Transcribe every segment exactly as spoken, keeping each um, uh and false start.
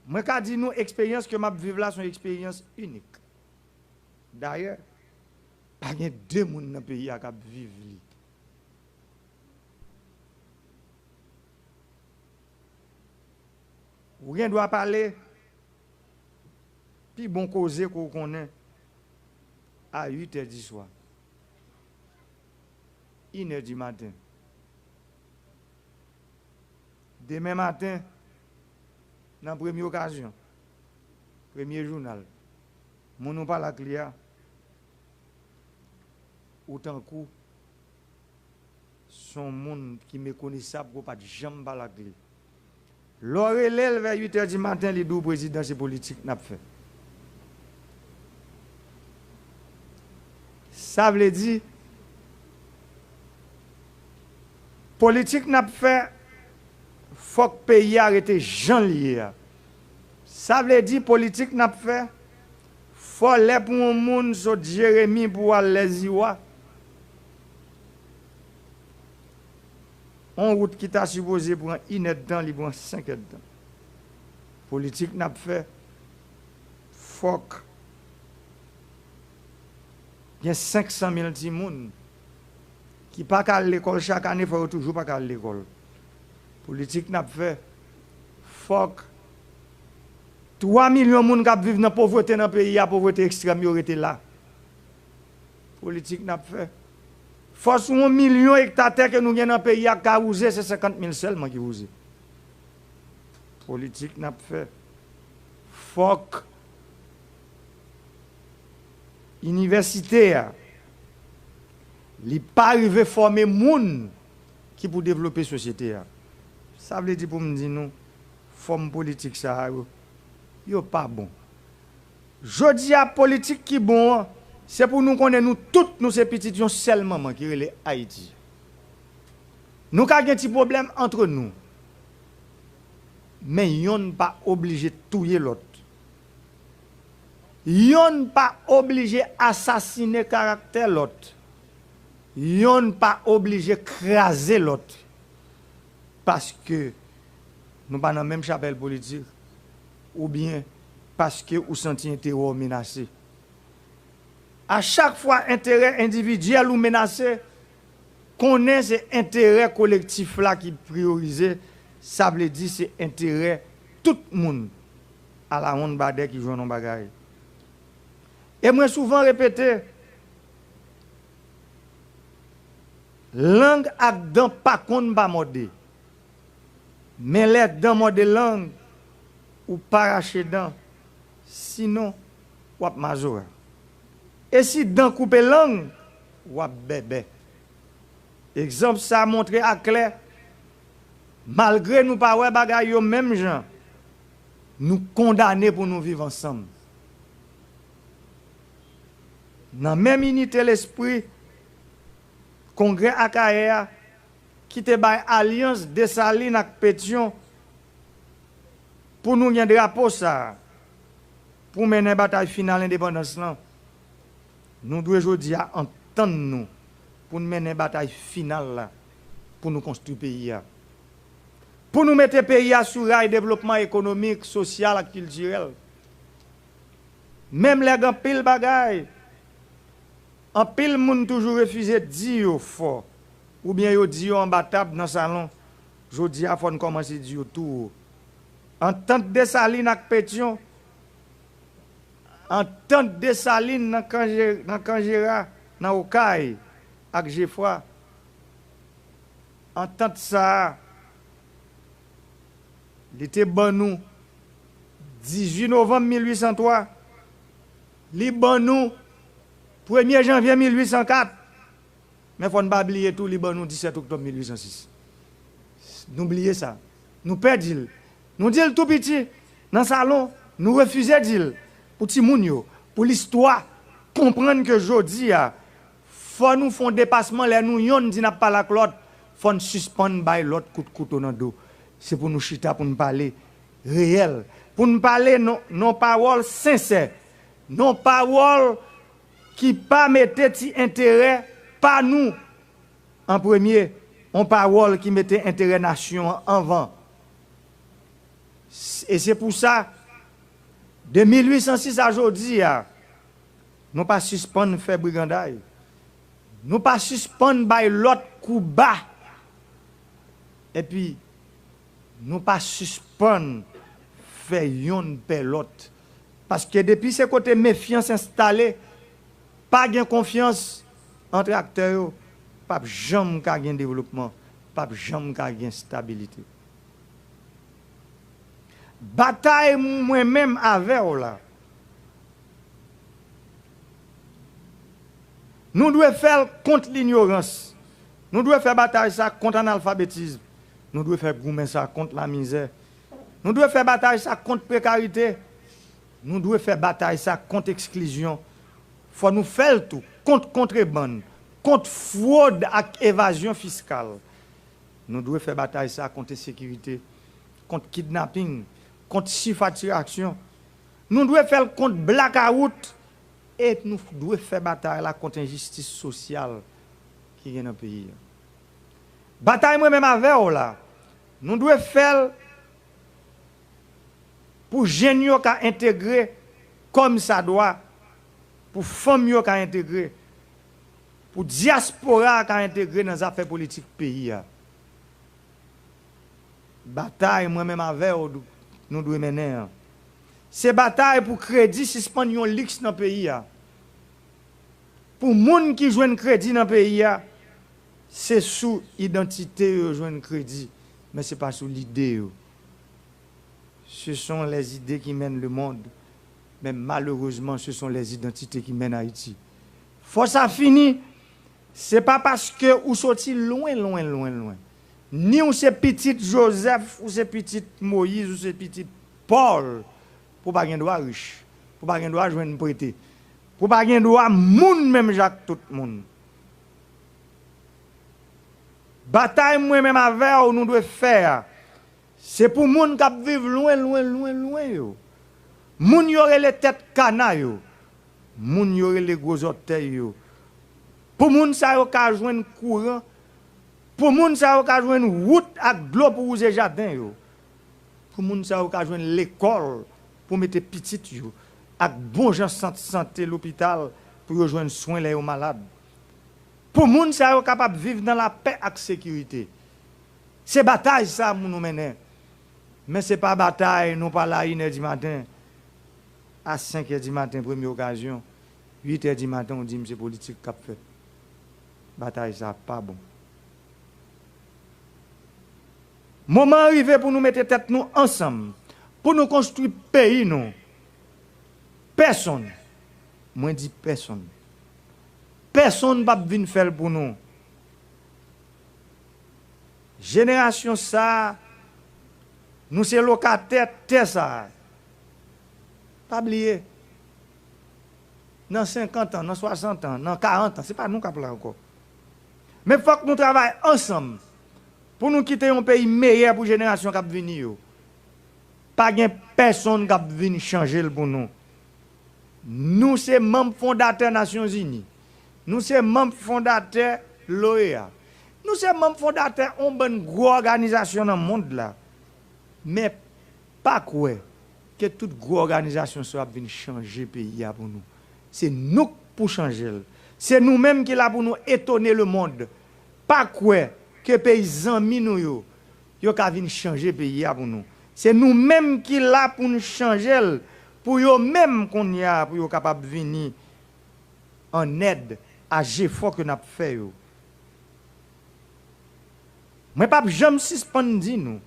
Mwen ka di nou eksperyans ke m ap viv la se yon eksperyans inik. Dayè, pa gen de moun nan peyi a k ap viv li. Ou gen dwa pale pi bon koze ke w konnen a uit è di swa, inè di maten. Demen maten, nan premye okazyon, premye jounal, moun ou pale ak li a, ou tankou se yon moun ki mekonesab ke w pa t janm pale ak li. Lè w rele l vè uit è di maten, li di w prezidan se politik n ap fè. Sa vle di, politik n ap fè, fòk peyi a rete jan l ye a. Sa vle di politik n ap fè, fò lè pou yon moun sot Jeremi pou al Lèziwa, yon wout ki ta sipoze pran inèdtan, li pran senk èdtan. Politik n ap fè, fòk gen senk san mil timoun ki pa ka al lekòl chak ane, fò yo toujou pa ka al lekòl. Politik n ap fè, fòk twa milyon moun k ap viv nan povrete nan peyi a, povrete ekstrèm yo rete la. Politik n ap fè, fò sou yon milyon ekta tè ke nou gen nan peyi a k ka wouze, se senkant mil sèlman ki wouze. Politik n ap fè, fòk inivèsite a, li pa rive fòme moun ki pou devlope sosyete a. Sa vle di pou m di nou, fòm politik sa a yo, yo pa bon. Jodi a, politik ki bon an, se pou nou konnen nou tout nou se pitit yon sèl manman ki rele Ayiti. Nou ka gen ti pwoblèm antre nou, men yonn pa oblije touye lòt. Yonn pa oblije asasinen karaktè lòt. Yonn pa oblije kraze lòt. Paske nou pa nan menm chapèl politik, oubyen paske ou santi enterè w menase. A chak fwa enterè endividyèl ou menase, konnen se enterè kolektif la ki priyorize, sa vle di se enterè tout moun. Ala yon badè ki jwenn yon bagay. E mwen souvan repete, lang ak dan pa konn pa mòde. Men lè dan mòde lang, ou pa rache dan, sinon w ap mazora. E si dan koupe lang, w ap bèbè. Egzanp sa a montre aklè, malgre nou pa wè bagay yo menm jan, nou kondane pou nou viv ansanm. Nan menm inite lespri, Kongrè Akayè a, ki te bay alyans Desalin ak Petyon pou nou gen drapo sa a, pou mennen batay final endepandans lan, nou dwe jodi a antann nou pou n mennen batay final la pou nou konstwi peyi a. Pou nou mete peyi a sou ray devlopman ekonomik, sosyal ak kiltirèl. Menm lè gen anpil bagay, anpil moun toujou refize di yo fò, oubyen yo di yo anba tab nan salon, jodi a fò n kòmanse di yo tou wo. Antant Desalin ak Petyon, antant Desalin nan kan Je-, nan kan Jera, nan Okay, ak Jefra, antant sa a, li te ban nou dizuit novanm mil uit san twa, li ban nou premye janvye mil uit san kat, men fò n pa bliye tou, li ban nou disèt oktòb mil uit san sis. Nou bliye sa. Nou pè di l. Nou di l tou piti, nan salon, nou refize di l pou timoun yo, pou listwa, konprann ke jodi a, fò nou fè yon depasman lè nou yonn di n ap pale ak lòt, fò n sispann bay lòt kout kouto nan do. Se pou nou chita, pou n pale reyèl, pou n pale non, non pawòl sensè, non pawòl ki pa mete ti enterè pa nou an premye, yon pawòl ki mete enterè nasyon an anvan. E se pou sa, de mil uit san sis a jodi a, nou pa sispann fè briganday. Nou pa sispann bay lòt kou ba. Epi, nou pa sispann fè yonn pè lòt. Paske depi se kote mefyans enstale, pa gen konfyans ant aktè yo, p ap janm ka gen devlopman, p ap janm ka gen estabilite. Batay mwen menm avè w la, nou dwe fè l kont linyorans. Nou dwe fè batay sa kont analfabetism. Nou dwe fè goumen sa kont lamizè. Nou dwe fè batay sa kont prekarite. Nou dwe fè batay sa kont eksklizyon. Fò nou fè l tou kont kontrebann, kont fwod ak evazyon fiskal. Nou dwe fè batay sa kont ensekirite, kont kidnaping, kont sifatirasyon. Nou dwe fè l kont blakawout e nou dwe fè batay la kont enjistis sosyal ki gen nan peyi a. Batay mwen menm avè w la, nou dwe fè l pou jèn yo ka entegre kòmsadwa, pou fanm yo ka entegre, pou dyaspora a ka entegre nan zafè politik peyi a. Batay mwen menm avè w nou dwe mennen an, se batay pou kredi sispann yon liks nan peyi a. Pou moun ki jwenn kredi nan peyi a, se sou idantite yo jwenn kredi, men se pa sou lide yo. Ce sont les idées qui mènent le monde, mais malheureusement, ce sont les identités qui mènent Haïti. Fò sa fini, se pa paske ou soti lwen, lwen, lwen, lwen. Ni ou se pitit Jozèf, ou se pitit Moyiz, ou se pitit Pòl, pou pa gen dwa rich, pou pa gen dwa jwenn prete, pou pa gen dwa moun menm jan ak tout moun. Batay mwen menm avè w nou dwe fè a, se pou moun k ap viv lwen, lwen, lwen, lwen yo. Moun yo rele tèt kana yo. Moun yo rele gwo zòtèy yo. Pou moun sa yo ka jwenn kouran. Pou moun sa yo ka jwenn wout ak dlo pou wouze jaden yo. Pou moun sa yo ka jwenn lekòl pou mete pitit yo. Ak bon jan sant sante lopital pou yo jwenn swen lè yo malad. Pou moun sa yo kapab viv nan lapè ak sekirite. Se batay sa pou nou mennen. Men se pa batay nou pa la inè di maten a senk è di maten, premye okazyon, uit è di maten, ou di m se politik k ap fèt. Batay sa pa bon. Moman an rive pou nou mete tèt nou ansanm, pou nou konstwi peyi nou. Pèsonn, mwen di pèsonn, pèsonn p ap vin fè l pou nou. Jenerasyon sa a, nou se lokatè tè sa a. Pa bliye, nan senkant an, nan swasant an, nan karant an, se pa nou k ap la ankò. Men fòk nou travay ansanm pou nou kite yon peyi meyè pou jenerasyon k ap vini yo. Pa gen pèsonn k ap vin chanje l pou nou. Nou se manm fondatè Nasyonzini. Nou se manm fondatè l'OEA. Nou se manm fondatè yon bann gwo òganizasyon nan mond la. Men pa kwè ke tout gwo òganizasyon sa yo ap vin chanje peyi a pou nou. Se nou k pou chanje l. Se nou menm ki la pou nou etone lemonn. Pa kwè ke peyi zanmi nou yo, yo ka vin chanje peyi a pou nou. Se nou menm ki la pou n chanje l pou yo menm kounye a, pou yo kapab vini an èd a jefò ke n ap fè yo. Mwen p ap janm sispann di nou,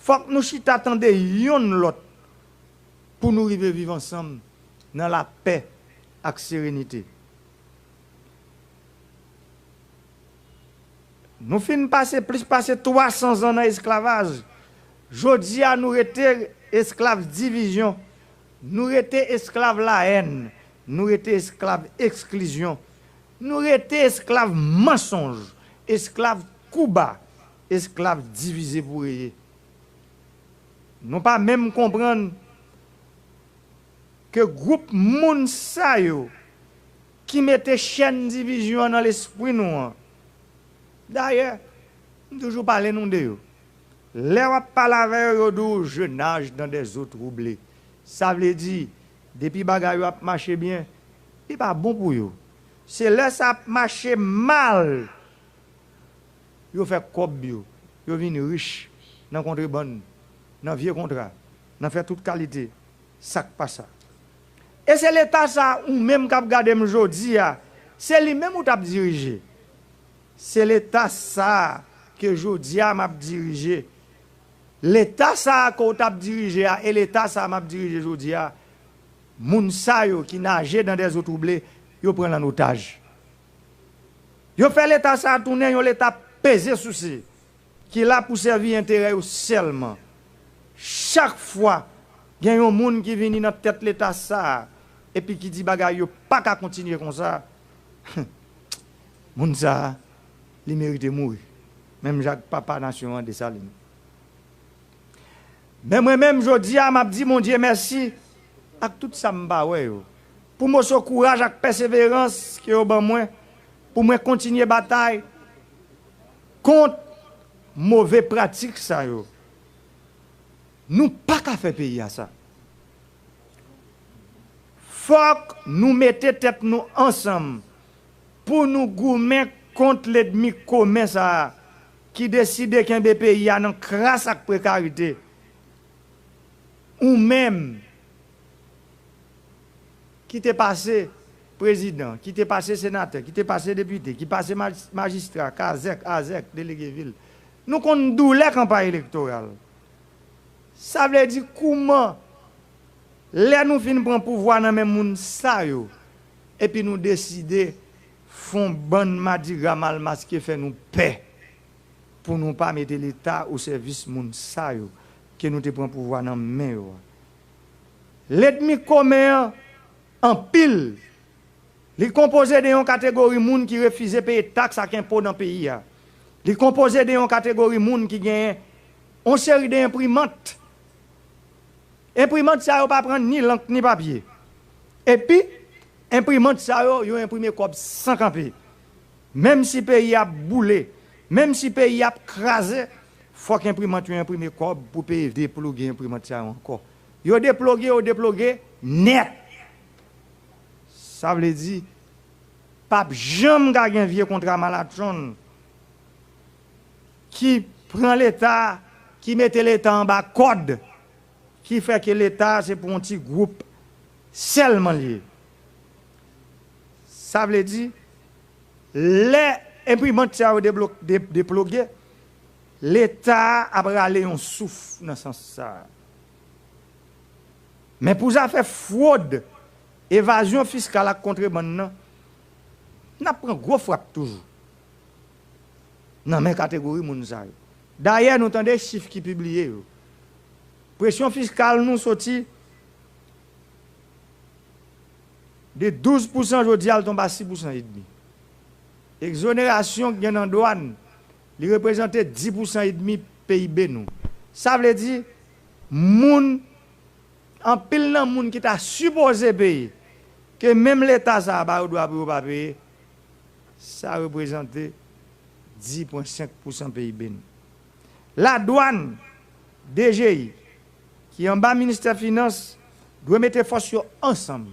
fòk nou chita tande yonn lòt pou nou rive viv ansanm nan lapè ak serenite. Nou fin pase plis pase twa san zan nan esklavaj. Jodi a, nou rete esklav divizyon, nou rete esklav lahèn, nou rete esklav eksklizyon, nou rete esklav mansonj, esklav kou ba, esklav divize pou reye. Nou pa menm konprann ke gwoup moun sa yo ki mete chèn divizyon an nan lespri nou an. Dayè, m toujou pale nou de yo. Lè w ap pale avè yo, yo di w, je nage dans des eaux troublées. Sa vle di, depi bagay yo ap mache byen, li pa bon pou yo. Se lè sa ap mache mal, yo fè kòb yo, yo vin rich nan kontrebann, nan vye kontra, nan fè tout kalite sa k pa sa. E se Leta sa a, ou menm k ap gade m jodi a, se li menm ou t ap dirije. Se Leta sa a ke jodi a m ap dirije. Leta sa a ke w t ap dirije a e Leta sa a m ap dirije jodi a, moun sa yo ki naje dans des eaux troublées, yo pran l an otaj. Yo fè Leta sa a tounen yon Leta peze souse, ki la pou sèvi enterè yo sèlman. Chak fwa gen yon moun ki vini nan tèt Leta sa a, epi ki di bagay yo pa ka kontinye konsa, moun sa a, li merite mouri. Menm jan ak papa nasyon an, Desalin. Men mwen menm, jodi a, m ap di Bondye mèsi ak tout sa m pa wè yo, pou moso kouraj ak pèseverans ke yo ban mwen, pou mwen kontinye batay kont move pratik sa yo. Nou pa ka fè peyi a sa. Fòk nou mete tèt nou ansanm pou nou goumen kont lènmi komen sa a ki deside kenbe peyi a nan kras ak prekarite. Ou menm ki te pase prezidan, ki te pase senatè, ki te pase depite, ki pase maj-, majistra, kazèk, azèk, delege vil, nou konn doulè kanpay elektoral. Sa vle di kouman, lè nou fin pran pouvwa nan men moun sa yo, epi nou deside fè yon bann madigra mal maske fè nou pè, pou nou pa mete Leta o sèvis moun sa yo ke nou te pran pouvwa nan men yo a. Lènmi komen an anpil. Li konpoze de yon kategori moun ki refize peye taks ak enpo nan peyi a. Li konpoze de yon kategori moun ki genyen yon seri de enprimant. Enprimant sa yo pa pran ni lank ni papye. Epi, enprimant sa yo, yo enprime kòb san kanpe. Menm si peyi ap boule, menm si peyi ap kraze, fòk enprimant yo enprime kòb pou peye deploge enprimant sa yo ankò. Yo deploge, yo deploge nèt. Sa vle di, p ap janm ka gen vye kontra malatchonn ki pran Leta, ki mete Leta anba kòd, ki fè ke Leta se pou yon ti gwoup sèlman l ye. Sa vle di, lè enprimant sa yo deblo-, de-, deploge, Leta ap rale yon souf nan sans sa a. Men pou zafè fwod, evazyon fiskal ak kontrebann nan, n ap pran gwo frap toujou nan men kategori moun sa yo. Dayè, nou tande chif ki pibliye yo. Presyon fiskal nou soti de douz pousan, jodi a l tonbe a sis pousan edmi. Egzonerasyon k gen nan dwàn, li reprezante dis pousan edmi P I B nou. Sa vle di, moun, anpil nan moun ki ta sipoze peye, ke menm Leta sa a ba yo dwa pou yo pa peye, sa reprezante dis pwen senk pousan P I B nou. Ladwàn, D G I, ki anba Ministè Finans, dwe mete fòs yo ansanm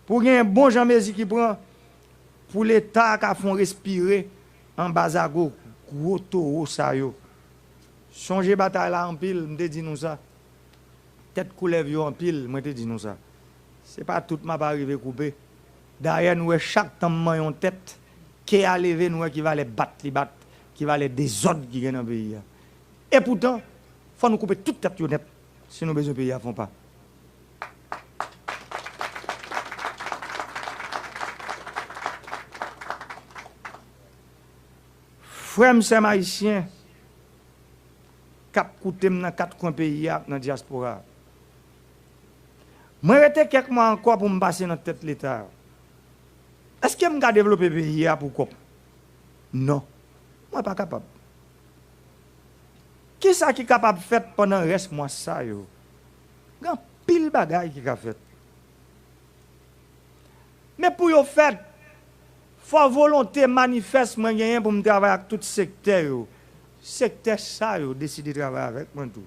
pou gen bon jan mezi ki pran pou Leta ka fè yon respire anba zago gwo towo sa yo. Sonje batay la anpil, m te di nou sa. Tèt koulèv yo anpil, mwen te di nou sa. Se pa tout m ap arive koupe. Dayè, nou wè chak tan m manyen yon tèt, kè a leve, nou wè ki valè bat li bat, ki valè dezòd ki gen nan peyi a. Epoutan, fò nou koupe tout tèt yo nèt si nou bezwen peyi a fè yon pa. Frè m, sè m ayisyen k ap koute m nan kat kwen peyi a ak nan dyaspora a, mwen rete kèk mwa ankò pou m pase nan tèt Leta a. Èske m ka devlope peyi a pou kò m? Non, mwen pa kapab. Kisa ki kapab fèt pandan rès mwa sa yo? Gen anpil bagay ki ka fèt. Men pou yo fèt, fò volonte manifès mwen genyen pou m travay ak tout sektè yo, Sektè sa yo deside travay avèk mwen tou.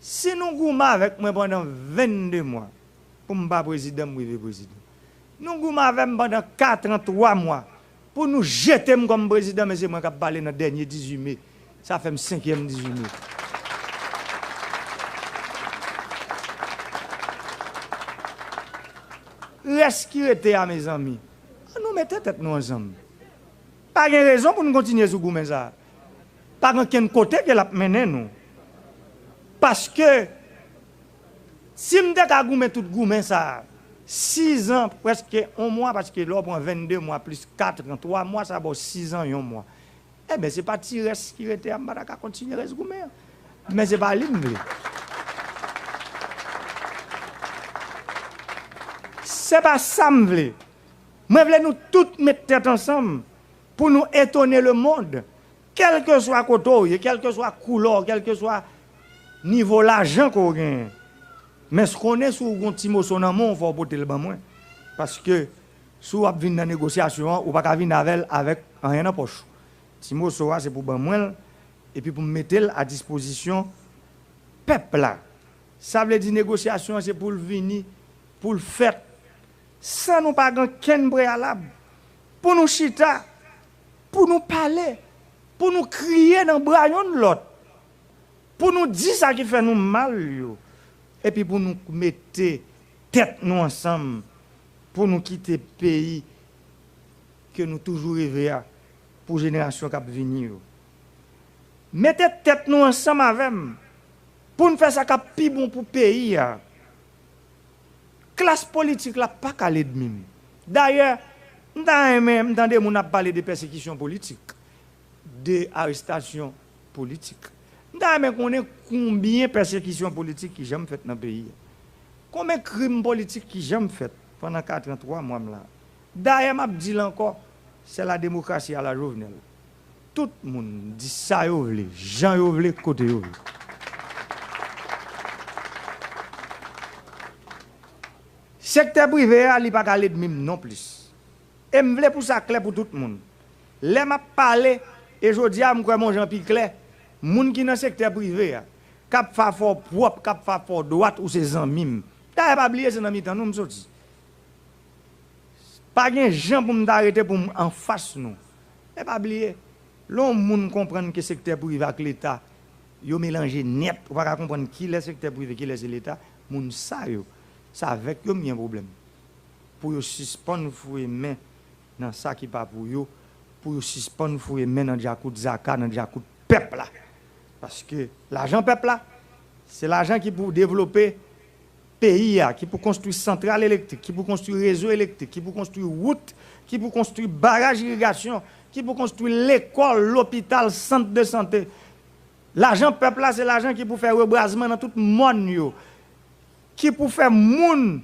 Si nou goumen avèk mwen pandan vennde mwa pou m pa prezidan, m rive prezidan. Nou goumen avè m pandan kat an twa mwa pou nou jete m kòm prezidan, men se mwen k ap pale nan dènye dizuit me. Sa fè m senkyèm dizuit me. Rès ki rete a, mezanmi, ann nou mete tèt nou ansanm. Pa gen rezon pou n kontinye sou goumen sa a. Pa gen okenn kote ke l ap mennen nou. Paske, si m te ka goumen tout goumen sa a, sizan, prèske yon mwa, paske lè w pran vennde mwa plis kat an twa mwa, sa ba w sizan yon mwa. Enben, se pa ti rès ki rete a, m pa ta ka kontinye rès goumen an. Men se pa li m vle. Se pa sa m vle. Mwen vle nou tout met tèt ansanm pou nou etone lemonn, kèlkeswa kote w ye, kèlkeswa koulè w, kèlkeswa nivo lajan ke w genyen. Men konnen si w gen yon ti moso nan men w, fò w pote l ban mwen. Paske si w ap vin nan negosyasyon an, ou pa ka vin avè l avèk anyen nan pòch ou. Ti moso a, se pou ban mwen l, epi pou m mete l a dispozisyon pèp la. Sa vle di negosyasyon an se pou l vini, pou l fèt, san nou pa gen kenn preyalab. Pou nou chita, pou nou pale, pou nou kriye nan bra yonn lòt, pou nou di sa ki fè nou mal yo, epi pou nou mete tèt nou ansanm, pou nou kite peyi ke nou toujou reve a pou jenerasyon k ap vini yo. Mete tèt nou ansanm avè m pou n fè sa k ap pi bon pou peyi a. Klas politik la pa ka lènmi m. Dayè, m ta renmen m tande moun ap pale de pèsekisyon politik, de arestasyon politik. M ta renmen konnen konbyen pèsekisyon politik ki janm fèt nan peyi a. Konbyen krim politik ki janm fèt pandan kat an twa mwa m la. Dayè, m ap di l ankò, c'est la démocratie à la Jovenel. Tout moun di sa yo vle, jan yo vle, kote yo vle. Sektè prive a, li pa ka lènmi m non plis. E m vle pou sa klè pou tout moun. Lè m ap pale, e jodi a m kwè m yon jan pi klè, moun ki nan sektè prive a, k ap fè afè w pwòp, k ap fè afè w dwat, ou se zanmi m. Dayè, pa bliye se nan mitan nou m soti. Pa gen jan pou m ta rete pou m anfas nou. Men pa bliye, lè yon moun konprann ke sektè prive ak Leta, yo melanje nèt, ou pa ka konprann kilè sektè prive, kilè se Leta, moun sa yo, se avèk yo m gen pwoblèm. Pou yo sispann foure men nan sa ki pa pou yo, pou yo sispann foure men nan djakout zaka, nan djakout pèp la. Paske lajan pèp la, se lajan ki pou devlope peyi a, ki pou konstwi santral elektrik, ki pou konstwi rezo elektrik, ki pou konstwi wout, ki pou konstwi baraj irigasyon, ki pou konstwi lekòl, lopital, sant de sante. Lajan pèp la, se lajan ki pou fè rebwazman nan tout mòn yo, ki pou fè moun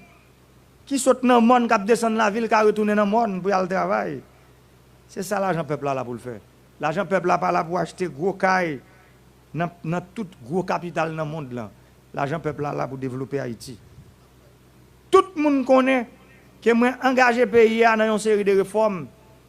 ki sot nan mòn k ap desann lavil ka retounen nan mòn pou y al travay. Se sa lajan pèp la la pou l fè. Lajan pèp la pa la pou achte gwo kay nan, nan tout gwo kapital nan mond lan. Lajan pèp la la pou devlope Ayiti. Tout moun konnen ke mwen angaje peyi a nan yon seri de refòm